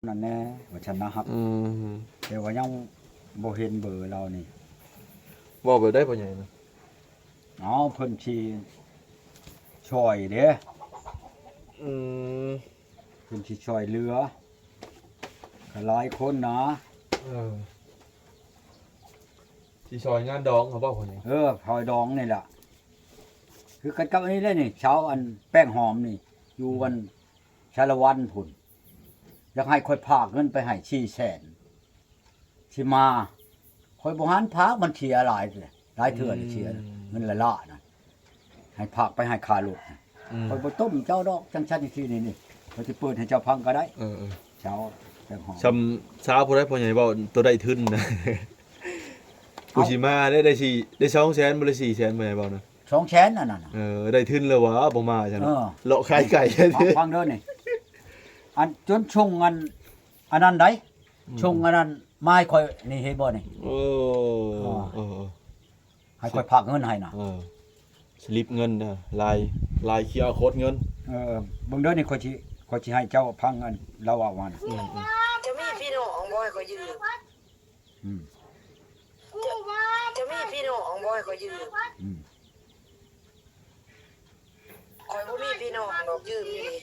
ນັ້ນແດ່ ວ່າຊັ້ນນະ ຮັກ ອືມ ແຕ່ວ່າຍັງບໍ່ເຫັນເບີລາວນີ້. ເວົ້າແບບໃດພໍ່ໃຫຍ່ນະ? ເອົາ ເພິ່ນຊິຊ່ອຍເດ້. ອືມ ເພິ່ນຊິຊ່ອຍເຫຼືອ ກໍຫຼາຍຄົນນະ. ເອີ ຊິຊ່ອຍງານດອງເຂົາບໍ່ພໍ່ໃຫຍ່? ເອີ ຊ່ອຍດອງນີ້ລະ ຄືກັນກັບອັນນີ້ເດ້ນີ້ ຊາວອັນແປ້ງຫອມນີ້ ຢູ່ອັນ ສາລະວັນພຸ້ນ ຢາກໃຫ້ຂ້ອຍຝາກເງິນໄປໃຫ້ສີ່ແສນ ຊິມາ ຂ້ອຍບໍ່ຫັນຝາກ ມັນເສຍຫຼາຍເທື່ອ ຫຼາຍເທື່ອເສຍ ເງິນລະລ້ານະ ໃຫ້ຝາກໄປໃຫ້ຄ່າລົດ. ຂ້ອຍບໍ່ຕົ້ມເຈົ້າດອກ ຈັ່ງຊັ້ນຈັ່ງຊີ້ນີ້ ຂ້ອຍຊິເປີດໃຫ້ເຈົ້າຟັງກໍໄດ້. ເອີໆ ຊາວແປ້ງຫອມ ຊຳ ຊາວຜູ້ໃດພໍ່ໃຫຍ່ເວົ້າ ໂຕໄດ້ທຶນນະ ຜູ້ຊິມາໄດ້ ໄດ້ສີ່ ໄດ້ສອງແສນບໍ່ ໄດ້ສີ່ແສນ ພໍ່ໃຫຍ່ເວົ້ານະ. ສອງແສນອັນນັ້ນນະ ເອີ ໄດ້ທຶນແລ້ວຫວາ ບໍ່ມາຊັ້ນເນາະ ເອີ ເລາະຂາຍໄກ່. ຟັງເດີນີ້ ອັນຈົນຊົງອັນ ອັນນັ້ນໃດ ຊົງອັນນັ້ນມາໃຫ້ຂ້ອຍນີ້ ເຫັນບໍ່ນີ້? ເອີ ເອີ ໃຫ້ຂ້ອຍຝາກເງິນໃຫ້ນະ ເອີ ສະລິບເງິນເດີ ລາຍ ລາຍຄິວອາໂຄດເງິນ. ເອີ ເບິ່ງເດີນີ້ ຂ້ອຍຊິ ຂ້ອຍຊິໃຫ້ເຈົ້າຟັງ ອັນລາວເວົ້າຫັ້ນ. ເຈົ້າມີພີ່ນ້ອງບໍ່ ໃຫ້ຂ້ອຍຢືມ? ອືມ ເຈົ້າ ເຈົ້າມີພີ່ນ້ອງບໍ່ ໃຫ້ຂ້ອຍຢືມ? ອືມ ຂ້ອຍບໍ່ມີພີ່ນ້ອງດອກ ຢືມຢູ່ນີ້.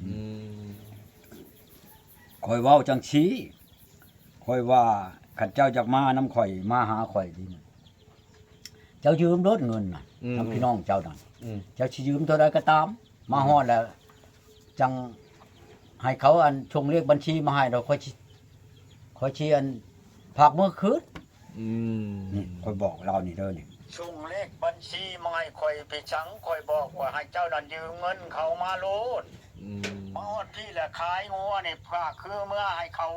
ອືມ ຂ້ອຍເວົ້າຈັ່ງຊີ້ ຂ້ອຍວ່າ ຄັນເຈົ້າຢາກມານຳຂ້ອຍ ມາຫາຂ້ອຍນີ້ ເຈົ້າຢືມໂລດເງິນນະ ນຳພີ່ນ້ອງເຈົ້ານັ້ນ ເຈົ້າຊິຢືມເທົ່າໃດກໍຕາມ ມາຮອດແລ້ວ ຈັ່ງໃຫ້ເຂົາອັນສົ່ງເລກບັນຊີມາໃຫ້ ແລ້ວຂ້ອຍຊິ ຂ້ອຍຊິອັນຝາກເມືອຄືນ. ອືມ ນີ້ຂ້ອຍບອກລາວນີ້ເດີນີ້ ສົ່ງເລກບັນຊີມາໃຫ້ຂ້ອຍໄປສັງ ຂ້ອຍບອກວ່າໃຫ້ເຈົ້ານັ້ນຢືມເງິນເຂົາມາໂລດ. ອືມ ມາຮອດພີ້ແລ້ວຂາຍງົວນີ້ ຝາກຄືເມືອໃຫ້ເຂົາ.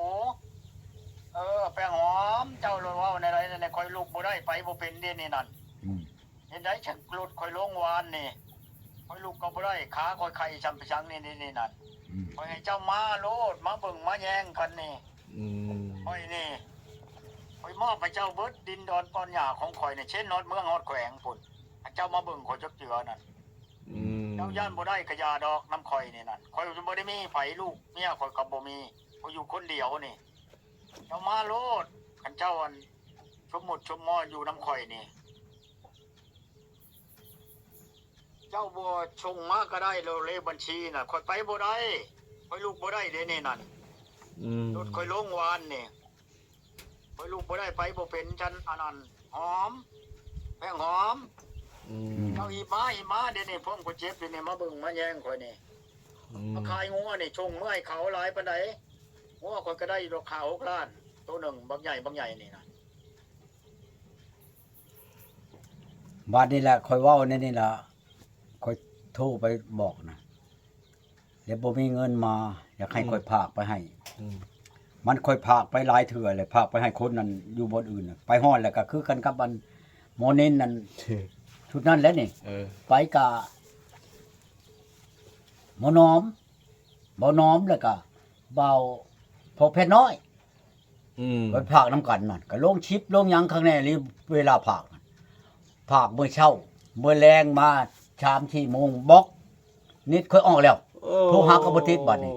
ເອີ ແປ້ງຫອມ ເຈົ້າໂລດເວົ້າແນວໃດແນວ ຂ້ອຍລຸກບໍ່ໄດ້ ໄປບໍ່ເປັນເດນີ້ນັ້ນ. ອືມ ເຮັດໃດ ລົດຂ້ອຍລົງວານນີ້ ຂ້ອຍລຸກກໍບໍ່ໄດ້ ຂາຂ້ອຍໄຂ້ຊ່ຳໄປສັງນີ້ ນີ້ ນີ້ນັ້ນ. ອືມ ຂ້ອຍໃຫ້ເຈົ້າມາໂລດ ມາເບິ່ງມາແຍງກັນນີ້. ອືມ ຂ້ອຍນີ້ ຂ້ອຍມອບໃຫ້ເຈົ້າເບິດ ດິນດອນບ່ອນຫຍ້າຂອງຂ້ອຍນີ້ ເຊັ່ນຮອດເມືອງຮອດແຂວງພຸ້ນ ໃຫ້ເຈົ້າມາເບິ່ງຂ້ອຍຈັກເທື່ອນັ້ນ. ອືມ ເຈົ້າຢ້ານບໍ່ໄດ້ກະຢ່າດອກ ນຳຂ້ອຍນີ້ນັ້ນ ຂ້ອຍບໍ່ໄດ້ມີໃຜ ລູກເມຍຂ້ອຍກໍບໍ່ມີ ຂ້ອຍຢູ່ຄົນດຽວນີ້. ເຈົ້າມາໂລດ ຄັນເຈົ້າອັນ ສົມມຸດສົມມອນຢູ່ນຳຂ້ອຍນີ້ ເຈົ້າບໍ່ສົ່ງມາກໍໄດ້ໂລດ ເລກບັນຊີນະ ຂ້ອຍໄປບໍ່ໄດ້ ຂ້ອຍລຸກບໍ່ໄດ້ເດນີ້ນັ້ນ. ອືມ ລົດຂ້ອຍລົງວານນີ້ ຂ້ອຍລຸກບໍ່ໄດ້ ໄປບໍ່ເປັນ ຊັ້ນອັນນັ້ນ ຫອມ ແປ້ງຫອມ. ອືມ ເຈົ້າຮີບມາ ຮີບມາ ດຽວນີ້ພວກຂ້ອຍເຈັບຢູ່ນີ້ ມາເບິ່ງມາແຍງຂ້ອຍນີ້. ອືມ ມາຂາຍງົວນີ້ ສົ່ງເມືອໃຫ້ເຂົາຫຼາຍປານໃດ? ງົວຂ້ອຍກໍໄດ້ຢູ່ດອກ ຫ້າຫົກລ້ານ ໂຕໜຶ່ງ ບັກໃຫຍ່ ບັກໃຫຍ່ນີ້ນະ. ບາດນີ້ແຫຼະ ຂ້ອຍເວົ້າແນວນີ້ລະ ຂ້ອຍໂທໄປບອກນະ ແລ້ວບໍ່ມີເງິນມາ ຢາກໃຫ້ຂ້ອຍຝາກໄປໃຫ້. ອືມ ມັນຂ້ອຍຝາກໄປຫຼາຍເທື່ອແລ້ວ ຝາກໄປໃຫ້ຄົນນັ້ນຢູ່ບ່ອນອື່ນນະ ໄປຮອດແລ້ວກໍຄືກັນກັບອັນໝໍເນັນນັ້ນ ຊຸດນັ້ນແຫຼະນີ້. ເອີ ໄປກະໝໍໜອມ ບ່າວໜອມ ແລ້ວກະບ່າວພໍ່ແພດນ້ອຍ. ອືມ ໄປຝາກນຳກັນນັ້ນ ກໍລົງຄລິບລົງຫຍັງຄັກແນ່ ເວລາຝາກນັ້ນ ຝາກມື້ເຊົ້າ ມື້ແລງມາສາມສີ່ໂມງ ບລັອກ ເນັດຂ້ອຍອອກແລ້ວ. ໂອ້ ໂທຫາກໍບໍ່ຕິດບາດນີ້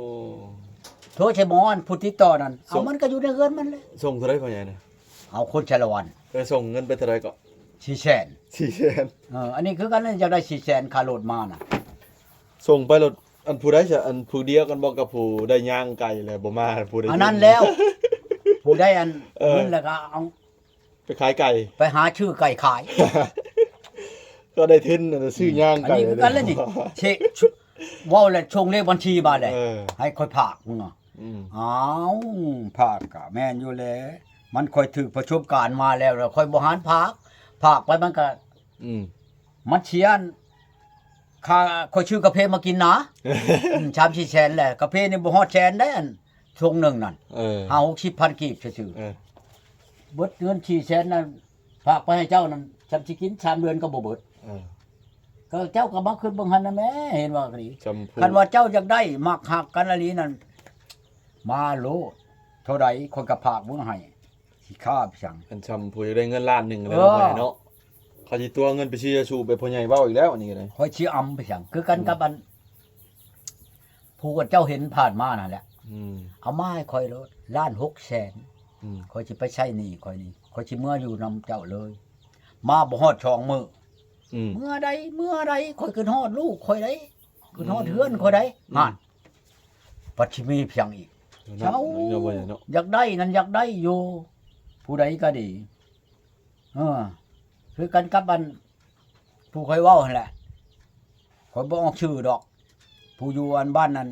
ໂທໃສ່ໝໍອັນຜູ້ຕິດຕໍ່ນັ້ນ. ເອົາ ມັນກໍຢູ່ໃນເຮືອນມັນແຫຼະ. ສົ່ງເທົ່າໃດພໍ່ໃຫຍ່ນະ? ເອົາ ຄົນສາລະວັນ. ເອີ ສົ່ງເງິນໄປເທົ່າໃດເກາະ? ສີ່ແສນ. ສີ່ແສນ. ເອີ ອັນນີ້ຄືກັນ ຢາກໄດ້ສີ່ແສນຄ່າລົດມານະ. ສົ່ງໄປໂລດ ອັນຜູ້ໃດຊະ ອັນຜູ້ດຽວກັນບໍ່ກັບຜູ້ໄດ້ຍ່າງໄກ່ແລ້ວບໍ່ມາ ຜູ້ໄດ້ ອັນນັ້ນແລ້ວ ຜູ້ໄດ້ອັນ ເອີ ເງິນແລ້ວກໍເອົາໄປຂາຍໄກ່ ໄປຫາຊື້ໄກ່ຂາຍ ກໍໄດ້ທຶນ ອັນຊື້ຍ່າງໄກ່. ອັນນີ້ຄືກັນແຫຼະນີ້ ເຊ ເວົ້າແລ້ວສົ່ງເລກບັນຊີມາແຫຼະ ເອີ ໃຫ້ຂ້ອຍຝາກເນາະ. ອືມ ອ້າວ ຝາກກໍແມ່ນຢູ່ແຫຼະ ມັນຂ້ອຍຖືກປະສົບການມາແລ້ວ ແລ້ວຂ້ອຍບໍ່ຫັນຝາກ ຝາກໄປມັນກໍ ອືມ ມັນເສຍ ອັນ ຄ່າຂ້ອຍຊື້ກາເຟມາກິນນະ ອືມ ສາມສີ່ແສນແຫຼະ ກາເຟນີ້ບໍ່ຮອດແສນເດ້ ອັນຖົງໜຶ່ງນັ້ນ ເອີ ຫ້າຫົກສິບພັນກີບຊື່ໆ ເອີ ເບິດເງິນສີ່ແສນນັ້ນ ຝາກໄປໃຫ້ເຈົ້ານັ້ນ ຊ່ຳຊິກິນສາມເດືອນກໍບໍ່ເບິດ. ເອີ ກໍເຈົ້າກໍມາຄິດເບິ່ງຫັ້ນນະແມ້ ເຫັນວ່າກໍດີ ຄັນວ່າເຈົ້າຢາກໄດ້ ມັກຮັກກັນອີ່ຫຼີນັ້ນ ມາໂລດ ເທົ່າໃດຂ້ອຍກໍຝາກເບິ່ງໃຫ້. ຊິຄ້າໄປຫຍັງ ອັນຊ່ຳຜູ້ຢາກໄດ້ເງິນລ້ານໜຶ່ງແລ້ວເນາະ ເອີ ພໍ່ໃຫຍ່ເນາະ ເຂົາຊິຕົວະເງິນໄປຊື້ຢາສູບ ແບບພໍ່ໃຫຍ່ເວົ້າອີກແລ້ວ ອັນນີ້ກໍໄດ້ ຂ້ອຍຊິອຳໄປຫຍັງ ຄືກັນກັບ ອືມ ອັນ ຜູ້ເຈົ້າເຫັນຜ່ານມານັ້ນແຫຼະ ອືມ ເອົາມາໃຫ້ຂ້ອຍໂລດ ລ້ານຫົກແສນ ອືມ ຂ້ອຍຊິໄປໃຊ້ໜີ້ຂ້ອຍນີ້ ຂ້ອຍຊິເມືອຢູ່ນຳເຈົ້າເລີຍ ມາບໍ່ຮອດສອງມື້ ອືມ ເມືອໃດ ເມືອໃດ ຂ້ອຍຄິດຮອດລູກຂ້ອຍໃດ ຄິດຮອດເຮືອນຂ້ອຍໃດ ອືມ ຫັ້ນ ບັດຊິມີພຽງອີກ ເຈົ້າ ເຈົ້າ ເຈົ້າ ຢາກໄດ້ນັ້ນຢາກໄດ້ຢູ່ ຜູ້ໃດກໍດີ ເອີ ຄືກັນກັບອັນ ຜູ້ຂ້ອຍເວົ້າຫັ້ນແຫຼະ ຂ້ອຍບໍ່ອອກຊື່ດອກ ຜູ້ຢູ່ອັນບ້ານນັ້ນ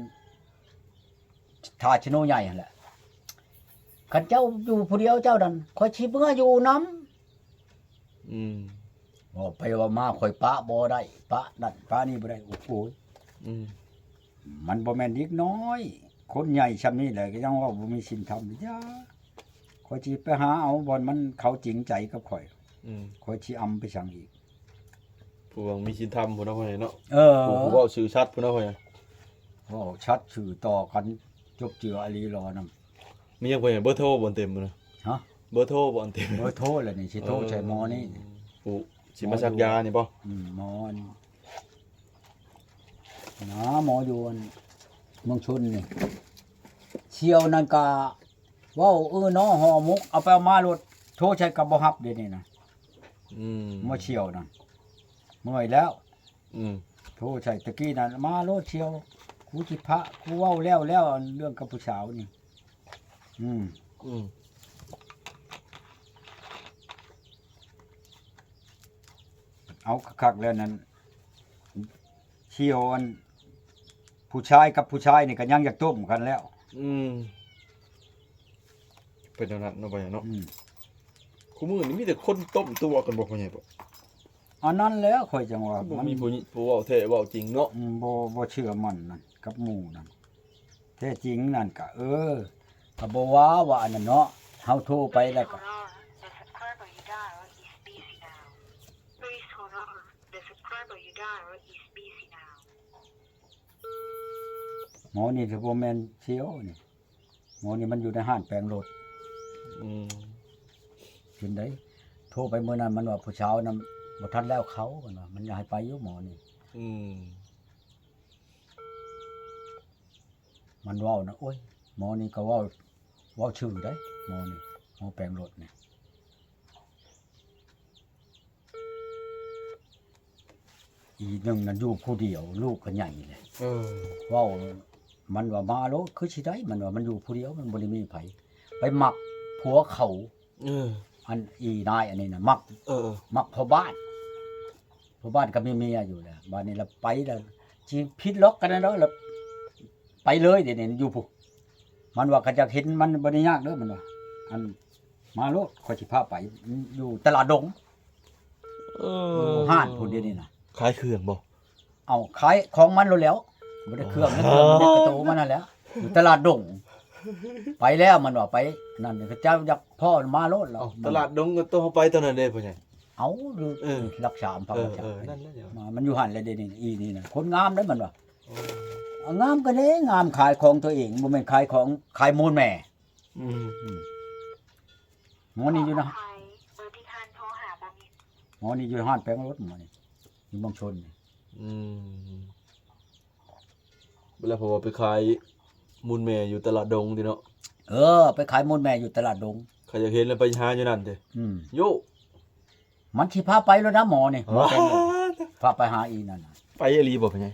ທ່າຊະໂນໃຫຍ່ຫັ້ນແຫຼະ ຄັນເຈົ້າຢູ່ຜູ້ດຽວເຈົ້ານັ້ນ ຂ້ອຍຊິເມືອຢູ່ນຳ ອືມ ເວົ້າໄປເວົ້າມາຂ້ອຍປະບໍ່ໄດ້ ປະນັ້ນປະນີ້ບໍ່ໄດ້ ໂອ້ໂຫ ອືມ ມັນບໍ່ແມ່ນເດັກນ້ອຍ ຄົນໃຫຍ່ຊ່ຳນີ້ແຫຼະ ກໍຍັງເວົ້າບໍ່ມີສິນທຳ ຢ່າ ຂ້ອຍຊິໄປຫາເອົາບ່ອນມັນ ເຂົາຈິງໃຈກັບຂ້ອຍ ອືມ ຂ້ອຍຊິອຳໄປສັງອີກ ຜູ້ຫວັງມີສິນທຳພຸ້ນເນາະ ພໍ່ໃຫຍ່ເນາະ ເອີ ຜູ້ ຜູ້ເວົ້າຊື່ຊັດພຸ້ນເນາະ ພໍ່ໃຫຍ່ ເວົ້າຊັດຊື່ຕໍ່ກັນ ຈົບເຈືອອີ່ຫຼີຫຼໍນຳ ມີຫຍັງ ພໍ່ໃຫຍ່ ເບີໂທບໍ່ອັນເຕັມນະ ຮະ ເບີໂທບໍ່ອັນເຕັມ ເບີໂທລະນີ້ ຊິໂທໃສ່ໝໍນີ້ ເອີ ຜູ້ຊິມາສັກຢານີ້ບໍ່ ອືມ ໝໍນີ້ ນະ ໝໍຢູ່ອັນເມືອງຊົນນີ້ ສ່ຽວນັ້ນກະເວົ້າ ເອີ ເນາະ ຫໍ່ໝົກ ເອົາໄປເອົາມາໂລດ ໂທໃສ່ກໍບໍ່ຮັບດຽວນີ້ນະ ອືມ ໝໍສ່ຽວນັ້ນ ເມື່ອຍແລ້ວ ອືມ ໂທໃສ່ຕະກີ້ນັ້ນ ມາໂລດສ່ຽວ ກູຊິພາ ກູເວົ້າແລ້ວແລ້ວ ເລື່ອງກັບຜູ້ສາວນີ້ ອືມ ອືມ ເອົາຄັກໆແລ້ວນັ້ນ ສ່ຽວອັນ ຜູ້ຊາຍກັບຜູ້ຊາຍນີ້ກໍຍັງຢາກຕົມກັນແລ້ວ ອືມ ເປັນແນວນັ້ນເນາະ ພໍ່ໃຫຍ່ເນາະ ອືມ ຄູ່ມື້ນີ້ມີແຕ່ຄົນຕົ້ມຕົວະກັນບໍ່ ພໍ່ໃຫຍ່ ອັນນັ້ນແຫຼະ ຂ້ອຍຈັ່ງວ່າ ບໍ່ມີຜູ້ ຜູ້ເວົ້າແທ້ເວົ້າຈິງເນາະ ອືມ ບໍ່ ບໍ່ເຊື່ອໝັ້ນນັ້ນ ກັບໝູ່ນັ້ນ ແທ້ຈິງນັ້ນກະ ເອີ ກະບໍ່ວ່າ ວ່າອັນນັ້ນເນາະ ເຮົາໂທໄປແລ້ວກະ ໝໍນີ້ຊິບໍ່ແມ່ນສ່ຽວນີ້ ໝໍນີ້ມັນຢູ່ໃນຮ້ານແປງລົດ ອືມ ເປັນໃດ ໂທໄປມື້ນັ້ນມັນວ່າຜູ້ສາວນຳ ບໍ່ທັນແລ້ວເຂົາ ມັນວ່າ ມັນຢາກໃຫ້ໄປຢູ່ໝໍນີ້ ອືມ ມັນເວົ້ານະ ໂອ້ຍ ໝໍນີ້ກໍເວົ້າ ເວົ້າຊື່ເດ້ ໝໍນີ້ ໝໍແປງລົດນີ້ ອີໜຶ່ງນັ້ນຢູ່ຜູ້ດຽວ ລູກກໍໃຫຍ່ແຫຼະ ເອີ ເວົ້າ ມັນວ່າມາໂລດ ຄືຊິໄດ້ ມັນວ່າມັນຢູ່ຜູ້ດຽວ ມັນບໍ່ໄດ້ມີໃຜ ໄປມັກຜົວເຂົາ ເອີ ອັນອີນາຍອັນນີ້ນະ ມັກ ເອີ ມັກພໍ່ບ້ານ ພໍ່ບ້ານກໍມີເມຍຢູ່ແລ້ວ ບາດນີ້ລະໄປລະ ຊິຜິດລັອກກັນແລ້ວລະ ໄປເລີຍ ດຽວນີ້ຢູ່ພຸ້ນ ມັນວ່າຄັນຢາກເຫັນມັນບໍ່ໄດ້ຍາກເດີ ມັນວ່າ ອັນ ມາໂລດ ຂ້ອຍຊິພາໄປ ຢູ່ຕະຫຼາດດົງ ເອີ ຢູ່ຮ້ານພຸ້ນ ດຽວນີ້ນະ ຂາຍເຄື່ອງບໍ່? ເອົາ ຂາຍຂອງມັນໂລດແລ້ວ ບໍ່ໄດ້ເຄື່ອງ ເຄື່ອງມັນໃນກະໂຕມັນຫັ້ນແຫຼະ ຢູ່ຕະຫຼາດດົງ ໄປແລ້ວ ມັນວ່າໄປນັ້ນ ເຂົາເຈົ້າຢາກພໍ້ມາໂລດແລ້ວ ເອົ້າ ຕະຫຼາດດົງກໍຕ້ອງເຮົາໄປຕອນນັ້ນເດ້ ພໍ່ໃຫຍ່ ເອົາ ຢູ່ ເອີ ຫຼັກສາມ ເອີ ພະກະຈັກ ເອີ ນັ້ນແຫຼະ ມາ ມັນຢູ່ຫັ້ນແຫຼະ ດຽວນີ້ ອີນີ້ນະ ຄົນງາມເດ້ມັນວ່າ ອືມ ງາມກໍເດ້ ງາມຂາຍຂອງຕົວເອງ ບໍ່ແມ່ນຂາຍຂອງ ຂາຍມູນແມ່ ອືມ ອືມ ໝໍນີ້ຢູ່ນະ ໝໍນີ້ຢູ່ຮ້ານແປງລົດ ໝໍນີ້ ຢູ່ເມືອງຊົນນີ້ ອືມ ແລ້ວເພາະວ່າໄປຂາຍມູນແມ່ຢູ່ຕະຫຼາດດົງຕິເນາະ ເອີ ໄປຂາຍມູນແມ່ຢູ່ຕະຫຼາດດົງ ໃຜຢາກເຫັນແລ້ວໄປຫາຢູ່ນັ້ນຕິ ອືມ ໂຢ ມັນຊິພາໄປໂລດນະໝໍນີ້ ໝໍແປງໂລດ ພາໄປຫາອີນັ້ນນະ ໄປອີ່ຫຼີບໍ່ ພໍ່ໃຫຍ່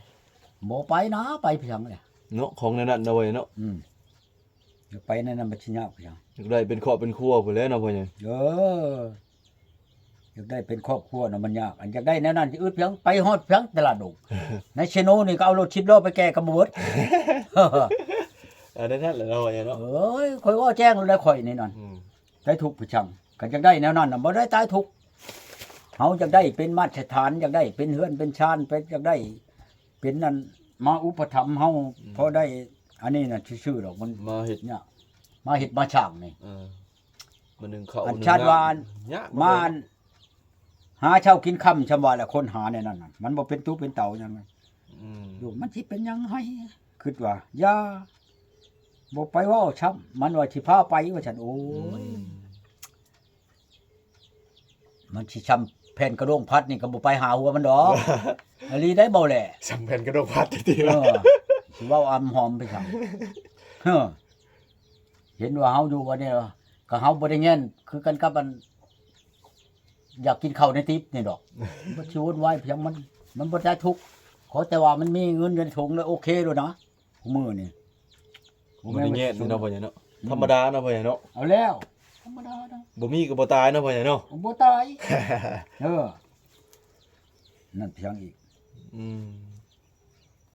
ບໍ່ໄປນະ ໄປພຽງແຫຼະ ເນາະ ຂອງແນວນັ້ນນະເວີຍເນາະ ອືມ ຢາກໄປແນວນັ້ນມັນຊິຍາກພຽງ ຢາກໄດ້ເປັນຄອບເປັນຄົວພຸ້ນແຫຼະເນາະ ພໍ່ໃຫຍ່ ເອີ ຢາກໄດ້ເປັນຄອບຄົວນະມັນຍາກ ອັນຢາກໄດ້ແນວນັ້ນຊິອຶດພຽງ ໄປຮອດພຽງຕະຫຼາດດົງ ໃນເຊໂນນີ້ກໍເອົາລົດສິບລໍ້ໄປແກ່ກໍບໍ່ເບິດ ອັນນັ້ນແຫຼະເນາະ ພໍ່ໃຫຍ່ເນາະ ເອີຍ ຂ້ອຍເວົ້າແຈ້ງໂລດແລ້ວ ຂ້ອຍນີ້ນັ້ນ ອືມ ຕາຍທຸກຜູ້ຊັງ ຄັນຢາກໄດ້ແນວນັ້ນນະ ບໍ່ໄດ້ຕາຍທຸກ ເຮົາຢາກໄດ້ເປັນມາດຕະຖານ ຢາກໄດ້ເປັນເຮືອນເປັນຊານ ເປັນ ຢາກໄດ້ເປັນນັ້ນ ມາອຸປະຖຳເຮົາ ອືມ ພໍໄດ້ອັນນີ້ນະ ຊື່ໆດອກ ມັນມາເຮັດຍາກ ມາເຮັດມາສ້າງນີ້ ເອີ ມາໜຶ້ງເຂົ້າ ອັນຊາດວ່າ ມາຫາເຊົ້າກິນຄ່ຳ ຊ່ຳວ່າແຫຼະ ຄົນຫາແນວນັ້ນນະ ມັນບໍ່ເປັນຕຸເປັນເຕົາຫຍັງ ອືມ ຢູ່ ມັນຊິເປັນຫຍັງໃຫ້ ຄິດວ່າ ຢ່າ ບໍ່ໄປເວົ້າຊ້ຳ ມັນວ່າຊິພາໄປວ່າຊັ້ນ ໂອ້ຍ ອືມ ມັນຊິຊ່ຳແຜ່ນກະດ້ງພັດນີ້ກໍບໍ່ໄປຫາຫົວມັນດອກ ອີ່ຫຼີໄດ໋ເວົ້າແຫຼະ ຊ່ຳແຜ່ນກະດ້ງພັດຕິ ເອີ ຊິເວົ້າອຳຫອມໄປຊ່ຳ ເອີ ເຫັນວ່າເຮົາຢູ່ອັນນີ້ ກໍເຮົາບໍ່ໄດ້ແງນຄືກັນກັບອັນ ຢາກກິນເຂົ້າໃນຕິບນີ້ດອກ ມັນຊິວຸ່ນວາຍພຽງ ມັນ ມັນບໍ່ໄດ້ທຸກ ຂໍແຕ່ວ່າມັນມີເງິນຢູ່ໃນຖົງແລ້ວໂອເຄໂລດນະ ຄູ່ມື້ນີ້ ບໍ່ໄດ້ແງນເນາະພໍ່ໃຫຍ່ເນາະ ອືມ ທຳມະດາເນາະພໍ່ໃຫຍ່ເນາະ ເອົາແລ້ວ ທຳມະດາເນາະ ບໍ່ມີກໍບໍ່ຕາຍເນາະພໍ່ໃຫຍ່ເນາະ ບໍ່ຕາຍ ເອີ ນັ້ນພຽງອີກ ອືມ